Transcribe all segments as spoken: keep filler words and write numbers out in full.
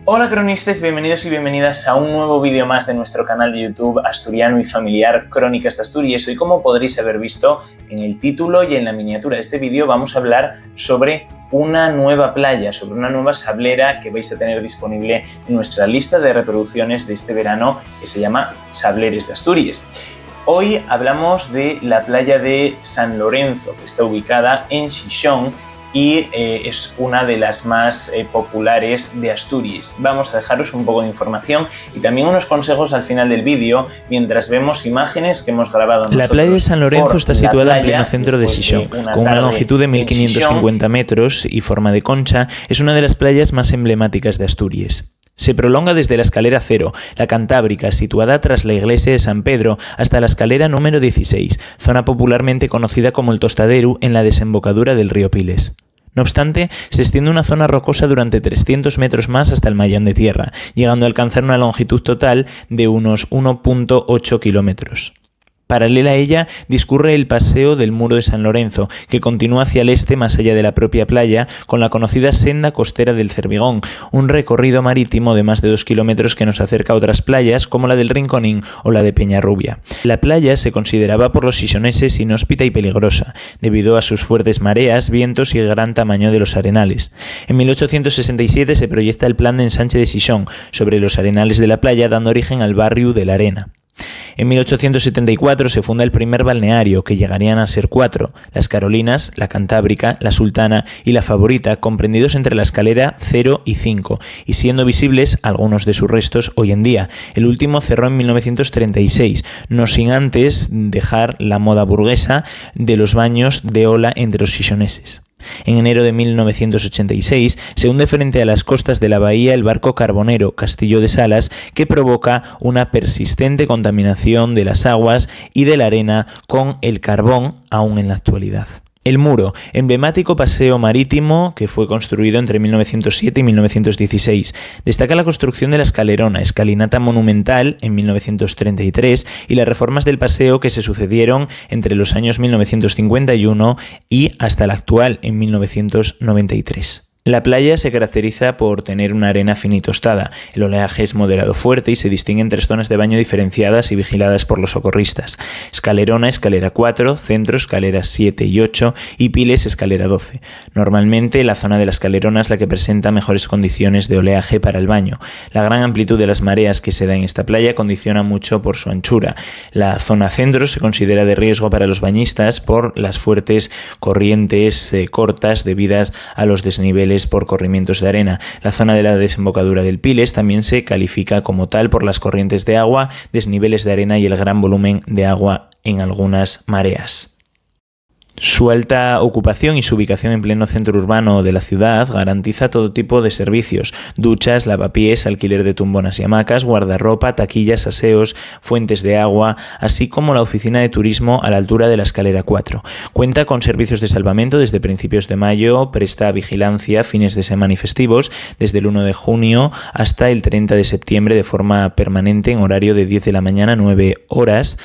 Hola cronistes, bienvenidos y bienvenidas a un nuevo vídeo más de nuestro canal de YouTube asturiano y familiar Crónicas de Asturias. Hoy, como podréis haber visto en el título y en la miniatura de este vídeo, vamos a hablar sobre una nueva playa, sobre una nueva sablera que vais a tener disponible en nuestra lista de reproducciones de este verano, que se llama Sableres de Asturias. Hoy hablamos de la playa de San Lorenzo, que está ubicada en Xixón y, eh, es una de las más, eh, populares de Asturias. Vamos a dejaros un poco de información y también unos consejos al final del vídeo, mientras vemos imágenes que hemos grabado nosotros. La playa de San Lorenzo está situada en pleno centro de Xixón, con una longitud de mil quinientos cincuenta metros y forma de concha. Es una de las playas más emblemáticas de Asturias. Se prolonga desde la Escalera Cero, la Cantábrica, situada tras la iglesia de San Pedro, hasta la escalera número dieciséis, zona popularmente conocida como el Tostaderu, en la desembocadura del río Piles. No obstante, se extiende una zona rocosa durante trescientos metros más hasta el Mayán de Tierra, llegando a alcanzar una longitud total de unos uno punto ocho kilómetros. Paralela a ella discurre el Paseo del Muro de San Lorenzo, que continúa hacia el este más allá de la propia playa, con la conocida Senda Costera del Cervigón, un recorrido marítimo de más de dos kilómetros que nos acerca a otras playas como la del Rinconín o la de Peñarrubia. La playa se consideraba por los xixoneses inhóspita y peligrosa, debido a sus fuertes mareas, vientos y gran tamaño de los arenales. En mil ochocientos sesenta y siete se proyecta el plan de ensanche de Xixón sobre los arenales de la playa, dando origen al barrio de La Arena. En mil ochocientos setenta y cuatro se funda el primer balneario, que llegarían a ser cuatro: las Carolinas, la Cantábrica, la Sultana y la Favorita, comprendidos entre la Escalera cero y cinco, y siendo visibles algunos de sus restos hoy en día. El último cerró en mil novecientos treinta y seis, no sin antes dejar la moda burguesa de los baños de ola entre los xixoneses. En enero de mil novecientos ochenta y seis se hunde frente a las costas de la bahía el barco carbonero Castillo de Salas, que provoca una persistente contaminación de las aguas y de la arena con el carbón, aún en la actualidad. El Muro, emblemático paseo marítimo que fue construido entre mil novecientos siete y mil novecientos dieciséis, destaca la construcción de la escalerona, escalinata monumental, en mil novecientos treinta y tres, y las reformas del paseo que se sucedieron entre los años mil novecientos cincuenta y uno y hasta la actual, en mil novecientos noventa y tres. La playa se caracteriza por tener una arena fina y tostada. El oleaje es moderado fuerte y se distinguen tres zonas de baño diferenciadas y vigiladas por los socorristas: Escalerona, Escalera cuatro, Centro, Escaleras siete y ocho, y Piles, Escalera doce. Normalmente, la zona de la Escalerona es la que presenta mejores condiciones de oleaje para el baño. La gran amplitud de las mareas que se da en esta playa condiciona mucho por su anchura. La zona centro se considera de riesgo para los bañistas por las fuertes corrientes, eh, cortas debidas a los desniveles por corrimientos de arena. La zona de la desembocadura del Piles también se califica como tal por las corrientes de agua, desniveles de arena y el gran volumen de agua en algunas mareas. Su alta ocupación y su ubicación en pleno centro urbano de la ciudad garantiza todo tipo de servicios: duchas, lavapiés, alquiler de tumbonas y hamacas, guardarropa, taquillas, aseos, fuentes de agua, así como la oficina de turismo a la altura de la Escalera cuatro. Cuenta con servicios de salvamento desde principios de mayo, presta vigilancia fines de semana y festivos, desde el uno de junio hasta el treinta de septiembre de forma permanente en horario de diez de la mañana a nueve horas.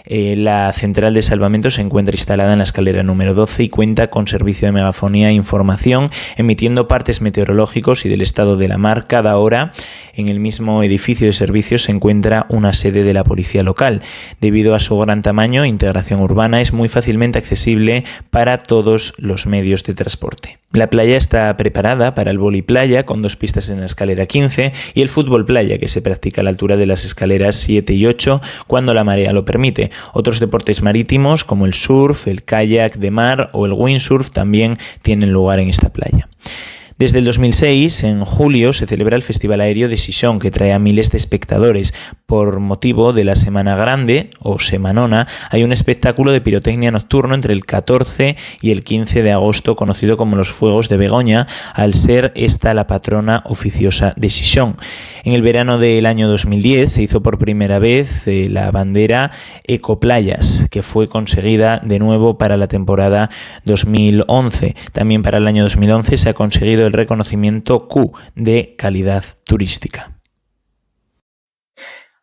Eh, la central de salvamento se encuentra instalada en la escalera número doce y cuenta con servicio de megafonía e información, emitiendo partes meteorológicos y del estado de la mar cada hora. En el mismo edificio de servicios se encuentra una sede de la policía local. Debido a su gran tamaño e integración urbana, es muy fácilmente accesible para todos los medios de transporte. La playa está preparada para el vóley playa, con dos pistas en la escalera quince, y el fútbol playa, que se practica a la altura de las escaleras siete y ocho, cuando la marea lo permite. Otros deportes marítimos, como el surf, el kayak de mar o el windsurf, también tienen lugar en esta playa. Desde el dos mil seis, en julio, se celebra el Festival Aéreo de Xixón, que trae a miles de espectadores. Por motivo de la Semana Grande o Semanona, hay un espectáculo de pirotecnia nocturno entre el catorce y el quince de agosto, conocido como los Fuegos de Begoña, al ser esta la patrona oficiosa de Xixón. En el verano del año dos mil diez se hizo por primera vez, eh, la bandera Ecoplayas, que fue conseguida de nuevo para la temporada dos mil once. También para el año dos mil once se ha conseguido el reconocimiento Q de calidad turística.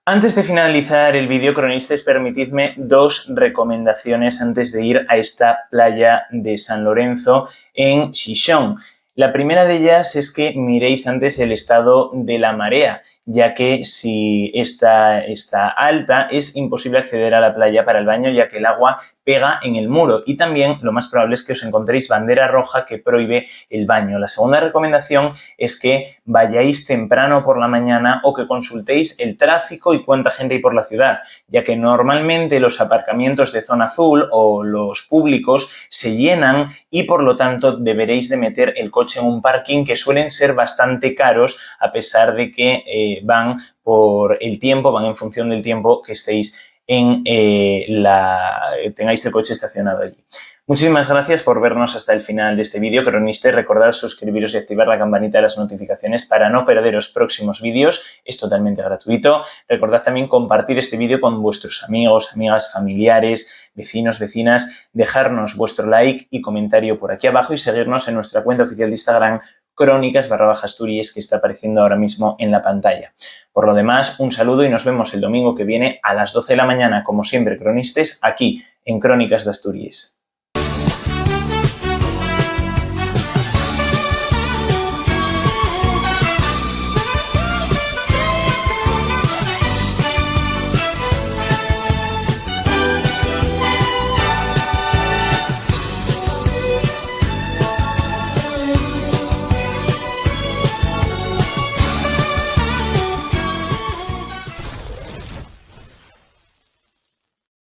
Antes de finalizar el vídeo, cronistes, permitidme dos recomendaciones antes de ir a esta playa de San Lorenzo en Xixón. La primera d'ellas es que miréis antes el estado de la marea, ya que si esta está alta es imposible acceder a la playa para el baño, ya que el agua pega en el muro, y también lo más probable es que os encontréis bandera roja que prohíbe el baño. La segunda recomendación es que vayáis temprano por la mañana o que consultéis el tráfico y cuánta gente hay por la ciudad, ya que normalmente los aparcamientos de zona azul o los públicos se llenan y por lo tanto deberéis de meter el coche en un parking que suelen ser bastante caros, a pesar de que eh, van por el tiempo, van en función del tiempo que estéis en eh, la tengáis el coche estacionado allí. Muchísimas gracias por vernos hasta el final de este vídeo, cronistas. Recordad suscribiros y activar la campanita de las notificaciones para no perderos próximos vídeos. Es totalmente gratuito. Recordad también compartir este vídeo con vuestros amigos, amigas, familiares, vecinos, vecinas, dejarnos vuestro like y comentario por aquí abajo y seguirnos en nuestra cuenta oficial de Instagram, crónicas barra baja Asturias, que está apareciendo ahora mismo en la pantalla. Por lo demás, un saludo y nos vemos el domingo que viene a las doce de la mañana, como siempre, cronistas, aquí en Crónicas de Asturias.